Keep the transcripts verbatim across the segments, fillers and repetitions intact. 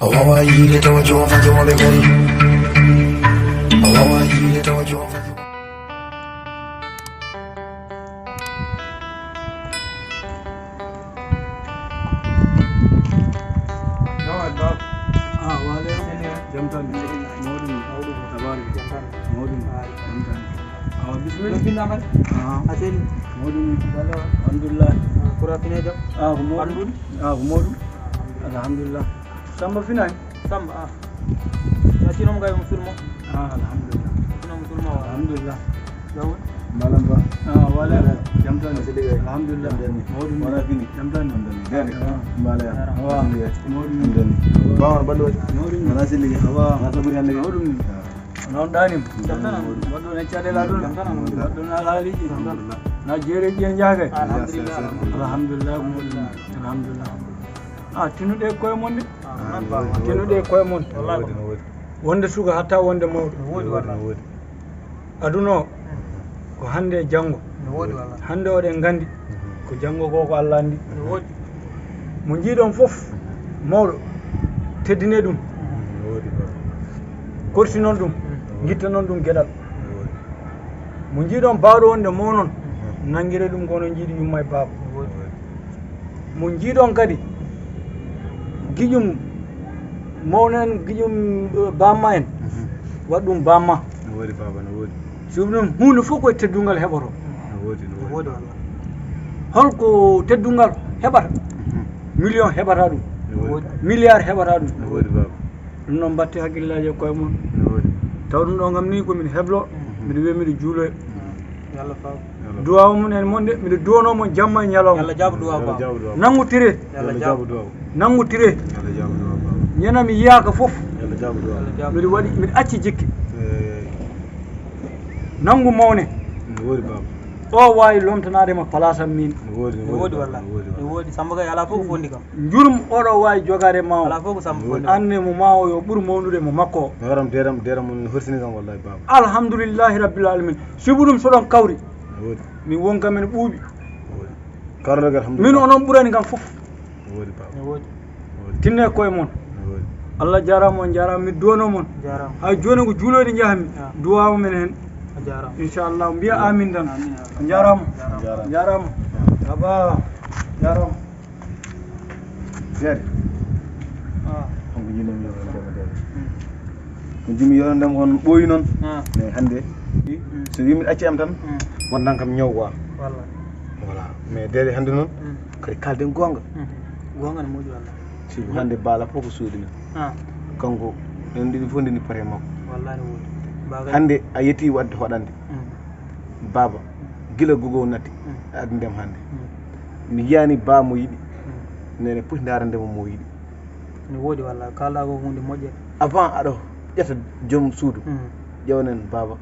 A waawaa yiide tawa joofa jooɓe kadi. A waawaa yiide tawa joofa jooɓe. Ah, waaleykum. Jam tan. Mawɗum. Tabaaraka. Mawɗum. Jam tan. Awa, bismillah. Ɗo pinɗa mbaɗa? Ah. A seli? Mawɗum. Alhamdulillah. Ah, kura finejo? Ah, ko mawɗum. Ɓanndude? Ah, ko mawɗum. Alhamdulillah. Samba finani? Samba, ah. Ya tino mo gayo musulmo. Ah, alhamdulillah. Tino musulmo, wa. Alhamdulillah. Jawol? Mbalam ba. Ah, wala. Wala. Jam tan. Sidi gay. Alhamdulillah. Jam tan. Mawɗum. Wala fini. Jam tan. Alhamdulillah. Jam tan. Mbala ya. Awa. Sidi gay. Mawɗum. Jam tan. Ba on ɓallu waɗi? Mawɗum. Wala sidi gay. Awa. Wala saburi hande gay. Mawɗum. Ah. Noon ɗanim. Jam tan. Waɗɗo ne caɗela ɗum. Jam tan. Waɗɗo na haaliji. Alhamdulillah. Na jeereji en jaage. Alhamdulillah. Alhamdulillah. Alhamdulillah. Ah, tinuɗe koye mon de. Ah, tinuɗe koye mon. Wallahi. Wonde suka hatta wonde mawɗo. No woodi, wallahi. Aduna o, ko hannde e janngo. No woodi, wallahi. Hannde oɗen nganndi, ko janngo ko, ko Allah anndi. No woodi. Mo njiiɗon fof, mawɗo, teddine ɗum. No woodi, wallahi. Korsinon ɗum, ngittanon ɗum geɗal. No woodi. Mo njiiɗon baawɗo wonde mawnon, nanngire ɗum ko onon njiiɗi yumma e baaba. No woodi. Mo njiiɗon kadi giƴum mawna en, giƴum, eh, bamma en, waɗ ɗum bamma. No woodi, baaba, no woodi. Sabu ɗum huunde fof ko e teddungal heɓoto. No woodi, no woodi. No woodi, wallahi. Holko teddungal heɓata? Million heɓata ɗum. No woodi. Milliard heɓata ɗum. No woodi, baaba. Ɗum noon, mbaɗte hakkillaaji e koye mon. No woodi. Taw ɗum ɗo kam ni ko min heblo, mbiɗo wiya mbiɗo juuloya. Yo Allah faaw. Duwaawu mum en mon de, mbiɗo duwanoo mon jamma e ñalawma. Yo Allah jaabo duwaawu, baaba. Yo Allah jaabo duwaawu. Nanngutire. Yo Allah jaabo duwaawu. Nanngutire. Yo Allah jaabo duwaawu, baaba. Ñande mi yiyaaka fof. Yo Allah jaabo duwaawu. Yo Allah jaabo. Mbiɗo waɗi, mbiɗo acci jikke. Eey. Nanngu mawne. No woodi, baaba. O waawi lomtanaade ma place am min. No woodi, no woodi, no woodi, wallahi. No woodi, no woodi. Samba kay alaa fof ko fondi kam. Njurum oɗo waawi jogaade ma o. Alaa fof ko Samba fondi kam. Anne mo ma o yo ɓur mawnude mo makko o. Mi horam deram, deram mon horsini kam wallahi, baaba. Alhamdulillahi rabbil alamin. Sibu ɗum so ɗon kawri. No woodi. Min won kam en ɓuuɓi. No woodi. Kawrata ko alhamdulillah. Min onon ɓurani kam fof. No woodi, baaba. No woodi. No woodi. Tinne koye mon. No woodi. Allah jaaraama, on jaaraama, mi duwanoo mon. Jaaraama. Hay jooni ko juulooɗe njahmi. Ah. Duwaawu men heen. A jaaraama. Inchallah, mbiya amin tan. Amin, amin. Njaaraama. Njaaraama. Njaaraama. Aba. Njaaraama. Seeɗa. Ah. On ko jinno mi yewno ndema de. Hmm. Ko jimi yewno ndema on ɓooyi noon. Ah. Mais hannde, hmm, so wimi acci am tan, hmm, wontan kam ñaw quoi. Wallahi. Voilà. Mais deede hannde noon, hmm, kadi kalden goonga. Hmm. Goonga ne moƴƴi wallahi. Sibu hannde baala fof ko suudu men. Ah. Kanko, en ɗiɗi fof ndeni pare makko. Wallahi ne woodi. Baaba. Hannde a yetti waɗde hoɗande. Mm. Baaba, gila gogo natti, mm, a addi ndem hannde. Mm. Mi yiyani ba mo yiɗi. Mm. Nene poti ndaarande mo mo yiɗi. Ne woodi wallahi, kaalɗa ko huunde moƴƴere. Avant aɗa ƴetta joom suudu, mm, ƴewnen baaba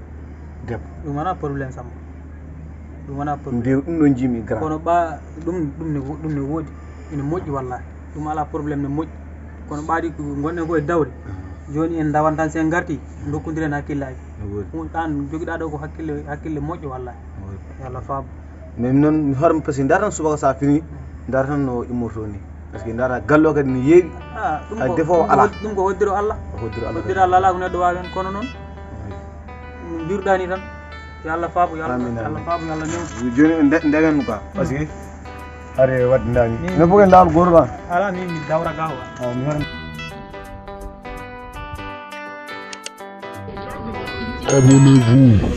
debbo. Ɗum wona problème Samba. Ɗum wona problème. Nde ɗum ɗon jimi grand. Kono ɓa, ɗum, ɗum ne wo-, ɗum ne woodi. Ene moƴƴi wallahi. Ɗum alaa problème, ne moƴƴi. Kono ɓaadi ko ngonɗen ko e dawde. Ah. Jooni en ndawan tan, so en ngarti, ndokkondiren hakkillaaji. No woodi. Ɗum ɗan jogiɗaa ɗo ko hakkille, hakkille moƴƴo wallahi. No woodi. Yo Allah faabu. Mais min noon mi horma, parce que ndaar tan subaka so a fini, ndaar tan no immorto ni. Parce que ndaara gallo kadi no yeeɓi. Ah, ɗum hay ko, defoowo ɗum ko alaa. Hod-, ɗum ko hoddiro Allah. Hoddiro Allah. Hoddiro Allah alaa ko neɗɗo waawi heen kono noon. Eey. No mbiruɗaa ni tan. Yo Allah faabu, yo Allah, amin, amin, yo Allah faabu, yo Allah newnu. Jooni en nde-, ndewen quoi. Parce que hari waɗde ndaami. Min no fof en laawol gooto ɗon. Alaa, min mi dawra gaawa. Ah, mi horma. Abonnez-vous.